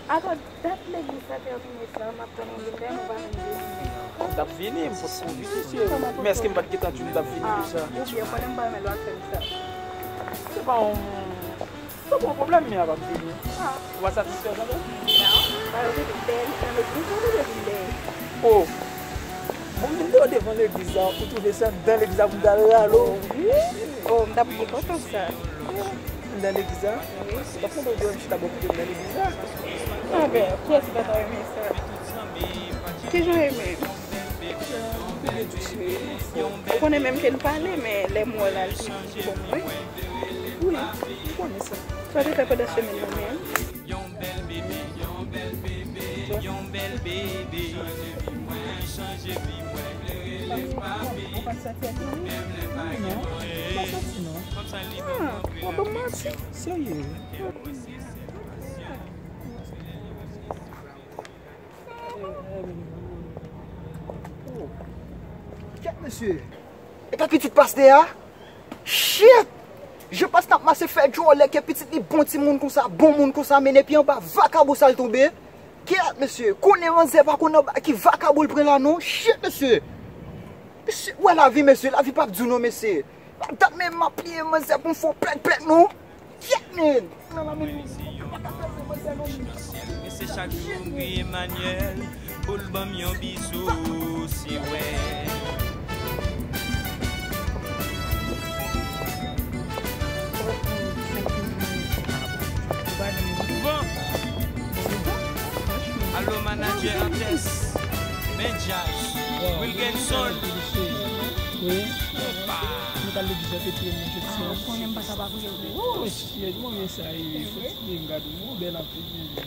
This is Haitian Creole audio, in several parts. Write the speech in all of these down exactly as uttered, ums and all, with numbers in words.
Atò, dat legliz sa fè w vini sa, m ap tann ou vin, lè nou pa menm vini. M t ap vini, m potko vini, cheri. Men èske m pa t gentan di w m t ap vini deja? Ah, oubyen, konnen m pa renmen lè w ap fè m sa. Se pa yon, se pa yon pwoblèm, men a p ap vini. Ah. Ou pa satisfè, Jean-Jacques? Non, pa yo vin bèl, nan legliz, yo vin bèl. Oh! Bon, m vin devan legliz la, ou twouve se anndan legliz la pou m ta rale w? Wi. Oh, m t ap byen kontan sa. Anndan legliz la? Wi. Ou pa t kontan w te wè m chita bò kote m nan legliz la? Ah ben, kiyès ki pa ta renmen sa? Kijan w renmen? Ou konnen menm ke n pale, men lè m wè w la, l toujou bon pou mwen. Wi, m konnen sa. Sa w te fè pandan semèn nan menm? Yon bèl bebe, yon bèl bebe, yon bèl bebe. Chanje vi mwen, chanje vi mwen, klere lepapi. Ou pa santi anpil? Menm lè pa gen manje. Non, m pa santi non. Kòmsa li menm nan. Ah, w ap ban m manti? Serye? Kèt mesye. E pa pitit pastè a? Shit! Jan pastè ap mache fè djòlè ke pitit li bon timoun konsa, bon moun konsa, men epi anba vakabon sa l tonbe. Kèt mesye, konnen manzè pa konn anba ki vakabon l pran la non. Shit mesye. Mesye, wè lavi mesye, lavi p ap di w non mesye. Pa dat men m ap pliye manzè pou m fè w plèk plèk non. Kèt men. Nan la men nou. Ou pa ka fè m manzè non. E se chak jou m kriye Emmanuel pou l ban m yon bizou, si wè. Bon. Alo, manadjè Artès, men djaz, Wilgenson. Wi. Epa. Nou pral legliz la, te tiye mwen jodi a. Ah, ou konnen m pa ka pa priye pou ou. Oh, shit, mwen men sa ye, fò ti byen gade, ou bèl anpil, bebe.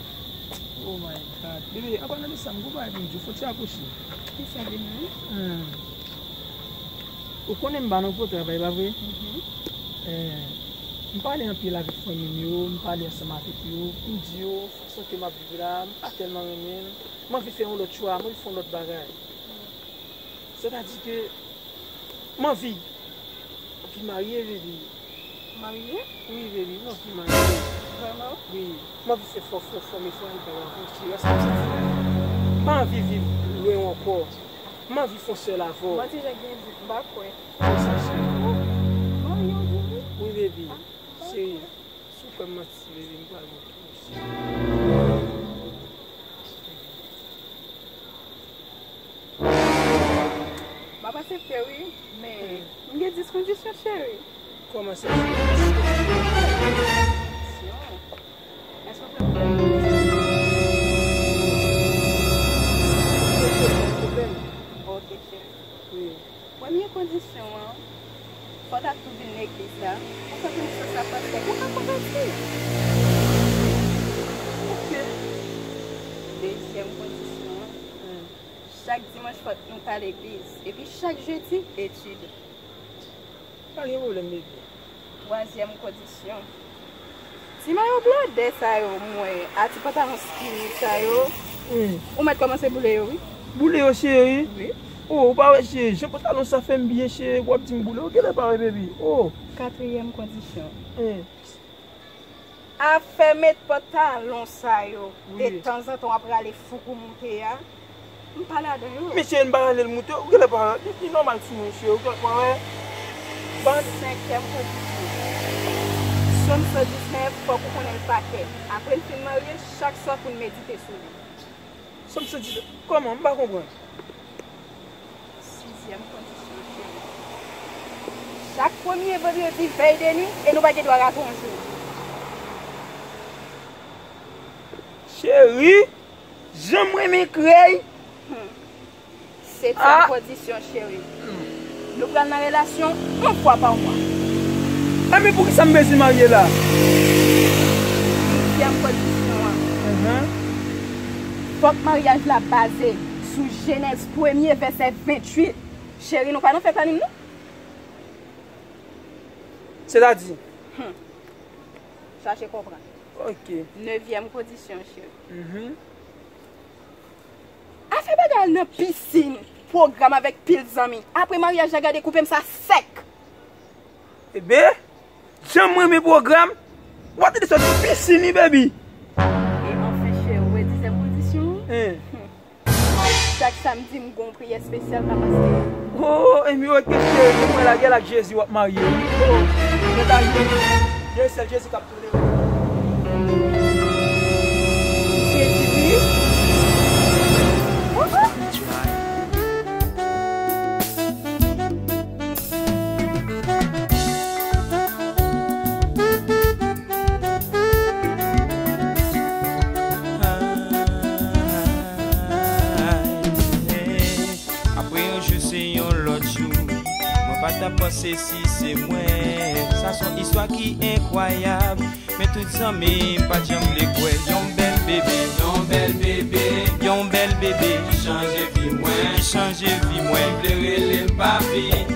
Oh my God. Bebe, apa nan de sa, m gon bagay pou m di w, fò ti akouche. Kisa, bebe? Hmm. Ou konnen m pa nan gwo travay, pa vre? Mhm. Eh, m pale anpil avèk fanmi m yo, m pale ansanm avèk yo, m di yo fason ke m ap viv la, m pa tèlman renmen l. M anvi fè yon lòt chwa, m anvi fè yon lòt bagay. Sètadi ke m anvi, anvi marye, bebe. Marye? Wi, bebe, m anvi marye. Vrèman? Wi, m anvi fè fò, fò, fò, men fò al bay avè w, cheri, sa m santi. M pa anvi viv lwen w ankò. M anvi fè yon sèl avè w. Manti jan gen di, m pa kwè. Konsa, cheri. Oh, marye w di wi? Wi, bebe. Ah, m pa kwè. Cheri, si w kwè m manti, bebe, m pral montre w, cheri. M ap aksepte wi, men m gen dis kondisyon, cheri. Kòman sa? Kondisyon? Èske w fè m konfyans? Pwoblèm. Ok, cheri. Wi. Premye kondisyon an, fò w ta tou vin legliz la. Ou fè konesans ak pastè, ou ka konvèti. Ok. Dezyèm kondisyon an, hmm, chak dimanch fòk nou pa legliz. Epi chak jedi, etid. Pa gen pwoblèm, bebe. Twazyèm kondisyon. Ti mayo blòdè sa yo, m wè, a ti pantalon skinny sa yo. Hmm. Ou mèt kòmanse boule yo, wi. Boule yo, cheri? Wi. Oh, ou pa wè, cheri, jan pantalon sa fè m byen, cheri, w ap di m boule yo, genlè pa wè, baby. Oh. Katriyèm kondisyon. Hmm. Afè met pantalon sa yo, wi, detanzantan w ap rale foukou moute a. M pa ladan yo. Mesye, m pa rale l moute, ou genlè pa wè. Li, li nòmal sou mwen, cheri, ou genlè pa wè. Ban. Senkyèm kondisyon. Sòm san diznèf, fòk ou konnen l pa kè. Apre n fin marye, chak swa pou n medite sou li. Sòm san diznèf, kòman? M pa konprann. Sizyèm kondisyon, cheri. Chak premye vandredi vèy de nwi, e nou pa gen dwa rate yon jou. Cheri, jan m renmen krèy. Hmm. Setyèm kondisyon, cheri. Nou pral nan relasyon yon fwa pa mwa. Enben, poukisa m bezwen marye la? Sizyèm kondisyon an. Fòk maryaj la baze sou Jenèz premye vèsè venntuit. Cheri, nou pa nan fè planin, non? Sètadi? Chache konprann. Ok. Nevyèm kondisyon, cheri. Afè bagay al nan pisin, pwogram avèk pil zanmi. Apre maryaj la, gade koupe m sa sèk. Ebe, jan m renmen pwogram. W ap tande sòti pisin wi, baby. E anfen, cheri, ou wè dizyèm kondisyon an? Chak samdi, m gon priyè espesyal k ap pase. Oh, enben, ok, cheri, mwen la, gen la ak Jezi, w ap marye wi. Oh, mwen ta jwe. Gen sèl Jezi k ap tounen. Jezi wi. Apre yon jou se yon lòt jou. Mwen pa t ap panse si se mwen. Sa se yon istwa ki enkwayab. Men tout zanmi m pa t janm vle kwè. Yon bèl bebe, yon bèl bebe, yon bèl bebe ki chanje vi mwen, ki chanje vi mwen. Ki vle rele m papi.